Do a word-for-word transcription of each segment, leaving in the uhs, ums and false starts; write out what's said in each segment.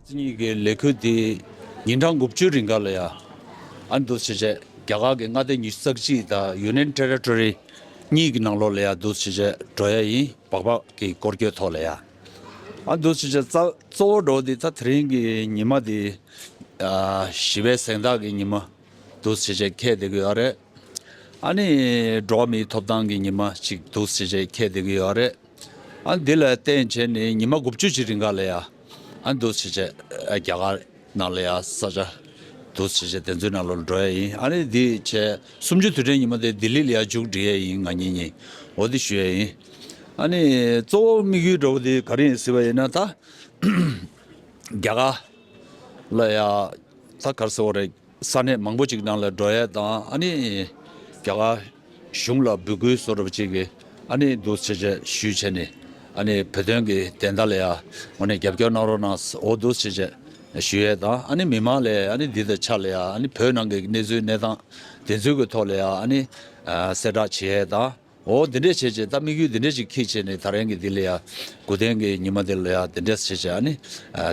གཉིས་ཀྱི་ལས་འགུལ་དེ་ཉིན་གྲངས་དགུ་བཅུ་རིང་ག་ལ་ཡ། ཨ་འདུག་བྱས་བྱས་རྒྱ་གར་གྱི་མངའ་སྡེ་ཉི་ཤུ་རྩ་གཅིག་དང་ཡུ་ནི་ཡན་ཊེ་རི་ཊོ་རི་གཉིས་ཀྱི་ནང་ལོགས་ལ་ཡ་འདུག་བྱས་བྱས་འགྲོ་ཡ་ཡིན། སྦག་སྦག་གི་སྐོར་སྐྱོད་ཐོག་ལ་ཡ། ཨ་འདུག་བྱས་བྱས་གཙོ་བོ་འགྲོ་དེ་ད་དེ་རིང་གི་ཉི་མ་དེ་ཨ་ཞི་བའི་གཟེངས་རྟགས་ཀྱི་ཉི་མ་འདུག་བྱས་བྱས་འཁེལ་བསྡད་ཀྱི་ཡོད་རེད། ཨ་ནི་འགྲོ་བ་མིའི་ཐོབ་ཐང་གི་ཉི་མ་ཅིག་འདུག་བྱས་བྱས་འཁེལ་བསྡད་ཀྱི་ཡོད་རེད། ཨ་འདི་ལ་བརྟེན་བྱས་ནས་ཉི་མ་དགུ་བཅུ་ཅིག་རིང་ག་ལ་ཡ། ཨ་འདུག་བྱས་བྱས་རྒྱ་གར་ནང་ལ་ཡ་ས་ཆ་འདུག་བྱས་བྱས་དེ་ཚོའི་ནང་ལ་འགྲོ་ཡ་ཡིན། ཨ་ནི་འདི་བྱས་སུམ་ཅུ་དུས་དྲན་ཉི་མ་དེ་ལྡི་ལི་ལ་ཡ་མཇུག་སྒྲིལ་ཡ་ཡིན། ང་གཉིས་གཉིས་འོ་འདི་ཞུ་ཡ་ཡིན། ཨ་ནི་གཙོ་བོ་དམིགས་ཡུལ་འདྲ་བོ་དེ་ག་རེ་ཡིན་ཟེར་བ་ཡིན་ན་ད་རྒྱ་གར་ལ་ཡ་ད་ག་རེ་ཟེར་བ་རེད། ས་གནས་མང་པོ་ཅིག་ནང་ལ་འགྲོ་ཡས་དང་ཨ་ནི་རྒྱ་གར་གཞུང་ལ་འབོད་སྐུལ་བཟོ་འདྲ་པོ་ཅིག་གི་ཨ་ནི་འདུག་བྱས་བྱས་ཞུས་བྱས་ནས་ཨ་ནི་བོད་དོན་གྱི་བདེན་མཐའ་ལ་ཡ་ངོས་ནས་རྒྱབ་སྐྱོར་གནང་རོགས་གནང་འོ་འདུག་བྱས་བྱས་ཞུ་ཡས་དང་ཨ་ནི་མི་མང་ལ་ཨ་ནི་འདི་དང་ཆ་ལ་ཡ་ཨ་ནི་བོད་ནང་གི་གནས་ཚུལ་གནས་སྟངས་དེ་ཚོའི་གི་ཐོག་ལ་ཡ་ཨ་ནི་གསལ་བསྒྲགས་བྱེད་ཡས་དང་། འོ་འདི་འདྲས་བྱས་བྱས་ད་དམིགས་ཡུལ་འདི་འདྲས་ཅིག་འཁྱེར་བྱས་ནས་ད་རིང་གི་འདི་ལ་ཡ་དགུ་ལྡན་གྱི་ཉི་མ་འདི་ལ་ཡ་འདི་འདྲས་བྱས་བྱས་ཨ་ནི་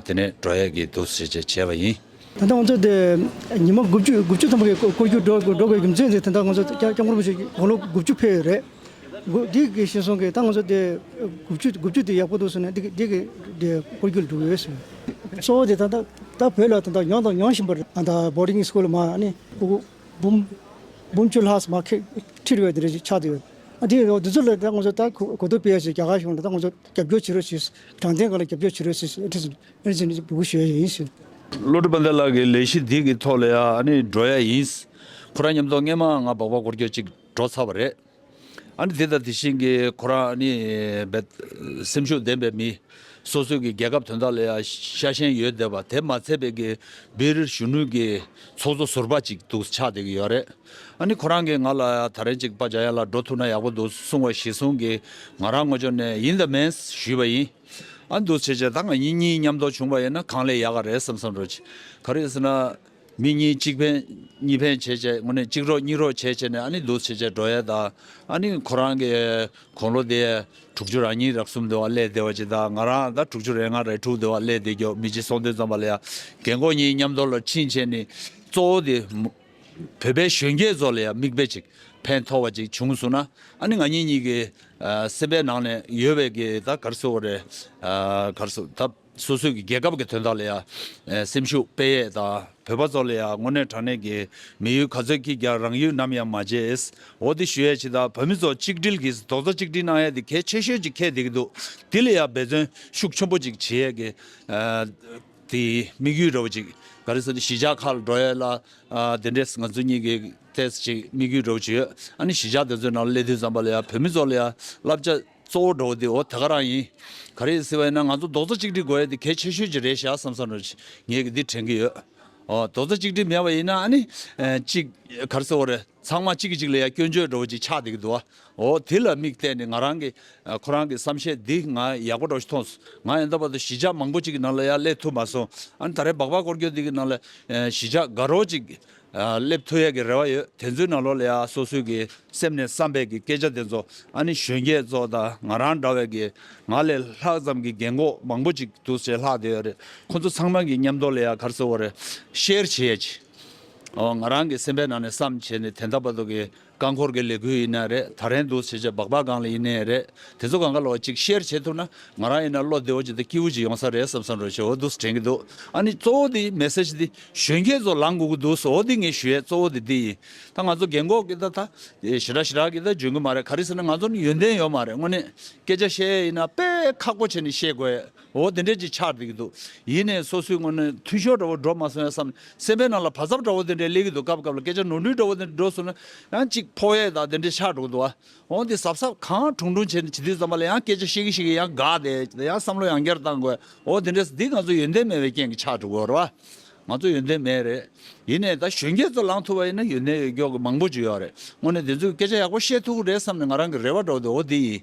དེ་ནས་འགྲོ་ཡས་ཀྱི་འདུག་བྱས་བྱས་བྱས་པ་ཡིན། ད་ལྟ་ང་ཚོ་དེ་ཉི་མ་དགུ་བཅུ་དགུ་བཅུ་ཐམ་པ་གི་སྐོར་སྐྱོད་འགྲོ་འགྲོ་དགོས་རྒྱུ་མཚན་དེ་ད་ལྟ་ང་ཚོ་སྐྱབས་སྐྱབས་མགོན་རིན་པོ་ཆེ་དགུང་ལོ་དགུ་བཅུ་ཕེབས་ཡོད་རེད། དགུ་འདི་གི་ཤེས་སོང་གི་ད་ང་ཚོ་དེ་དགུ་བཅུ་དགུ་བཅུ་དེ་ཡག་པོ་འདུག་ཟེར་ནས་འདི་གི་འདི་གི་དེ་སྐོར་སྐྱོད་འགྲོ་གི་ཡོད་ཟེར། གཙོ་བོ་དེ་ད་ལྟ་ད་བོད་ལ་ད་ལྟ་ཡོང་དང་ཡོང་བཞིན་པ་རེད། ད་ལྟ་བོར་ཌིང་སི་ཀུལ་མ་ཨ་ནི་ཕྲུ་གུ་འབུམ་འབུམ་བཅུ་ལྷག་མ་ཁེ་ཁྲིད་རེད་དེ་རེད་ཆགས་བསྡད་ཡོད། ཨ་དེ་ཡོད་དེ་ཚོ་ལ་ད་ང་ཚོ་ད་གོ་གོ་ཐོས་སྤེལ་ཡ་ཞིག་རྒྱ་གར་གཞུང་ལ་ད་ང་ཚོ་རྒྱབ་སྐྱོར་བྱེད་རོགས་ཞེས་དྲང་བདེན་སྒང་ལ་རྒྱབ་སྐྱོར་བྱེད་རོགས་ཞེས་ཨེ་ཁྲི་ཨེ་ཁྲི་འབོད་སྐུལ་ཞུ་ཡ་ཡིན་ཞུ། བློ་གྲོས་དཔལ་ལྡན་ལགས་ཀྱི་ལས་གཞི་འདི་གི་ཐོག་ལ་ཡ་ཨ་ནི་འགྲོ་ཡ་ཡིན། ཁོ་རང་མཉམ་དུ་སྔས་མ་ང་སྦག་སྦག་སྐོར་སྐྱོད་ཅིག་འགྲོ་ཚར་བ་རེད། ཨ་ནི་དེ་དང་དེ་བཞིན་གྱི་ཁོ་རང་ཨ་ནི་སེམས་ཤུགས་ལྡན་པའི་མི། སོ་སོའི་གི་རྒྱལ་ཁབ་དོན་དག་ལ་ཡང་ཤ་ཞེན་ཡོད་བསྡད་པ་དེ་མ་ཚད་པའི་གི་སྦིར་གཞོན་ནུ་གི་ཚོགས་གཙོ་ཟུར་པ་ཅིག་འདུག་ཆགས་བསྡད་ཀྱི་ཡོད་རེད། ཨ་ནི་ཁོ་རང་གིས་ང་ལ་ད་རེས་ཅིག་པ་འཇམ་དབྱངས་ལགས་འགྲོ་ཐུབ་ན་ཡག་པོ་འདུག་གསུང་བ་གཞིར་བཟུང་གི་ང་རང་ངོས་ཕྱོགས་ནས་ཡིན་དང་མིན་ཞུས་པ་ཡིན། ཨ་འདུག་བྱས་བྱས་ད་ང་གཉིས་གཉིས་མཉམ་དུ་བྱུང་བ་ཡིན་ན་གང་ལས་ཡག་ག་རེད་བསམ་བསམ་འགྲོ་ཅིག་ག་རེ་ཟེར་ན། མི་གཉིས་གཅིག་ཕན་གཉིས་ཕན་བྱས་བྱས་དངོས་གནས་གཅིག་རོགས་གཉིས་རོགས་བྱས་བྱས་ནས་ཨ་ནི་འདུག་བྱས་བྱས་འགྲོ་ཡས་དང་ཨ་ནི་ཁོ་རང་གི་དགུང་ལོ་དེ་དྲུག་ཅུ་རེ་གཉིས་རེ་གསུམ་དེ་བ་སླེབས་བསྡད་པ་ཅིག་དང་ང་རང་ད་དྲུག་ཅུ་རེ་ལྔ་རེ་དྲུག་དེ་བ་སླེབས་བསྡད་ཀྱོག་མི་གཅིག་སོང་དུས་ཙམ་པ་ལ་ཡ་རྒན་གོག་གཉིས་མཉམ་དུ་ལ་ཕྱིན་བྱས་ནས་གཙོ་བོ་དེ་བོད་པའི་གཞོན་སྐྱེས་ཚོ་ལ་ཡ་མིག་དཔེ་ཅིག་ཕན་ཐོགས་པ་ཅིག་བྱུང་སོང་ན་ཨ་ནི་ང་གཉིས་གཉིས་ཀྱི་སེམས་པའི་ནང་ནས་ཡོད་པའི་གི་ད་ག་རེ་ཟེར་དགོས་རེད། ག་རེ་ཟེར་ད། སོ་སོའི་གི་རྒྱལ་ཁབ་ཀྱི་དོན་དག་ལ་ཡ་སེམས་ཤུགས་སྤེལ་ཡས་དང་བོད་པ་ཚོ་ལ་ཡ་དངོས་གནས་དྲང་གནས་ཀྱི་མི་ཡུལ་ག་ཚོད་ཀྱིས་ཀྱང་རང་ཡུལ་ནམ་ཡང་མ་བརྗེད། འོ་དེ་ཞུ་ཡས་ཅིག་དང་བོད་མི་ཚོ་གཅིག་སྒྲིལ་གྱིས་རྡོག་རྩ་གཅིག་སྒྲིལ་གནང་ཡས་དེ་གལ་ཆེ་ཤོས་ཅིག་འཁེལ་བསྡད་ཀྱི་འདུག་དེ་ལ་ཡ་འབད་བརྩོན་ཤུགས་ཆེན་པོ་ཅིག་བྱེད་ཡས་ཀྱི་དེ་དམིགས་ཡུལ་འདྲ་བོ་ཅིག་ག་རེ་ཟེར་ན་གཞིས་ཆགས་ཁག་ལ་འགྲོ་ཡས་ལ་དེ་འདྲས་ང་ཚོ་གཉིས་ཀྱི་ཏོག་ཙམ་ཅིག་དམིགས་ཡུལ་འདྲ་བོ་ཅིག་ཡོད། ཨ་ནི་གཞིས་ཆགས་དེ་ཚོའི་ནང་ལ་སླེབས་དུས་ཙམ་པ་ལ་ཡ་བོད་མི་ཚོ་ལ་ཡ་བསླབ་བྱ། གཙོ་བོ་འགྲོ་བ་དེ་འོ་དེ་ག་རང་ཡིན། ག་རེ་ཟེར་བ་ཡིན་ན་ང་ཚོ་རྡོག་རྩ་གཅིག་སྒྲིལ་དགོས་ཡ་དེ་གལ་ཆེ་ཤོས་ཅིག་རེད་ཤག་བསམ་བསམ་རེད། ངས་ཀྱི་འདི་དྲན་གྱི་ཡོད། འོ་རྡོག་རྩ་གཅིག་སྒྲིལ་མེད་པ་ཡིན་ན་ཨ་ནི་ཨེ་གཅིག་ག་རེ་ཟེར་བ་རེད། ཚང་མ་གཅིག་གིས་གཅིག་ལ་ཡ་སྐྱོན་བརྗོད་འདྲ་བོ་ཅིག་ཆགས་བསྡད་ཀྱི་འདུག་ཨ། འོ་དེ་ལ་དམིགས་བལྟས་ནས་ང་རང་གི་ཨ་ཁོ་རང་གི་བསམ་ཤེས་འདི་ང་ཡག་པོ་འདྲ་བོ་ཞིག་མཐོང་སོང་། ང་ཡིན་ད་བར་དུ་གཞིས་ཆགས་མང་པོ་ཅིག་གི་ནང་ལ་ཡ་སླེབས་ཐུབ་མ་སོང་། ཨ་ནི་ད་རེས་སྦག་སྦག་སྐོར་སྐྱོད་འདི་གི་ནང་ལ་ཨེ་གཞིས་ཆགས་དགའ་རོགས་ཅིག་སླེབས་ཐུབ་ཡས་ཀྱི་རེ་བ་ཡོད། དེ་ཚོའི་ནང་ལོགས་ལ་ཡ་སོ་སོའི་གི་སེམས་ནས་བསམ་པའི་གི་སྐད་ཆ་དེ་ཚོ་ཨ་ནི་གཞོན་སྐྱེས་ཚོ་དང་ང་རང་འདྲ་བའི་གི་ང་ལས་ལྷག་ཙམ་གྱི་རྒན་གོག་མང་པོ་ཅིག་འདུག་སེ་ལྷག་བསྡད་ཡོད་རེད། ཁོ་ཚོ་ཚང་མ་གི་མཉམ་དུ་ལ་ཡ་ག་རེ་ཟེར་དགོས་རེད། ཤེར་བྱེད་ཡས་ཅིག་འོ་ང་རང་གི་སེམས་པའི་ནང་ནས་བསམ་བྱས་ནས་དེ་འདྲ་བར་དུ་གི་རྐང་འཁོར་གྱི་ལས་འགུལ་ཡིན་ན་རེད། ད་རན་འདུག་བྱས་བྱས་སྦག་སྦག་སྒང་ལ་ཡིན་ནའི་རེད། དེ་ཚོ་སྒང་ག་ལོག་ཅིག་ཤེར་བྱེད་ཐུབ་ན་ང་རང་ཡིན་ན་བློ་བདེ་བོ་ཅིག་དང་སྐྱིད་པོ་ཅིག་ཡོང་ས་རེད་བསམ་བསམ་རོ་བྱེད་འོ་འདུག་དྲན་གྱི་འདུག་ཨ་ནི་གཙོ་བོ་དེ་མེ་སེ་ཇི་དེ་གཞོན་སྐྱེས་ཚོ་ལངས་དགོས་ཀྱི་འདུག་ཟེར་འོ་དེ་ངས་ཞུ་ཡས་གཙོ་བོ་དེ་འདི་ཡིན། ད་ང་ཚོ་རྒན་གོག་གི་ད་ད་ཞེ་དྲག་ཞེ་དྲག་གི་ད་འཇོན་གི་མ་རེད། ག་རེ་ཟེར་ན་ང་ཚོ་ནི་ཡོན་ཏན་ཡོད་མ་རེད། དངོས་གནས་སྐད་ཆ་བཤད་ཡས་ཡིན་ན་དཔེ་ཁག་པོ་བྱས་ནས་བཤད་དགོས་ཡས། འོ་དེ་འདྲས་ཅིག་ཆགས་བསྡད་ཀྱི་འདུག་ཡིན་ནའི་སོ་སོའི་ངོས་ནས་འཐུས་ཤོར་འདྲ་བོ་འགྲོ་མ་སོང་ཡ་བསམ་སེམས་པའི་ནང་ལ་བག་ཚབ་འདྲ་བོ་དེ་འདྲས་སླེབས་ཀྱི་འདུག་སྐབས་སྐབས་ལ་སྐད་ཆ་ནོར་འཁྲུལ་འདྲ་བོ་དེ་འདྲས་འགྲོ་སོང་ན་ཡང་ཅིག་ཕོག་ཡས་དང་དེ་འདྲས་ཆགས་འགྲོ་གི་འདུག་ཨ། འོ་འདི་གཟབ་གཟབ་གང་དྲུང་དྲུང་བྱས་ནས་བྱེད་དུས་ཙམ་པ་ལ་ཡང་སྐད་ཆ་བཤད་ཀྱི་བཤད་ཀྱི་ཡང་འགག་དེ་ཡང་བསམ་བློ་ཡང་བསྐྱར་བཏང་དགོས། འོ་དེ་འདྲས་འདི་ང་ཚོ་ཡོན་ཏན་མེད་པའི་རྐྱེན་གྱིས་ཆགས་འགྲོ་གི་ཡོད་རེད་བ། ང་ཚོ་ཡོན་ཏན་མེད་རེད། ཡིན་ནའི་ད་གཞོན་སྐྱེས་ཚོ་ལངས་ཐུབ་པ་ཡིན་ན་ཡོན་ཏན་ཡོད་མགྱོགས་ཀྱི་མང་པོ་ཅིག་ཡོད་རེད། དངོས་གནས་དེ་ཚོས་སྐད་ཆ་ཡག་པོ་བཤད་ཐུབ་ཀྱི་རེད་བསམ་ནས་ང་རང་གི་རེ་བ་འདྲ་བོ་དེ་འོ་འདི་ཡིན།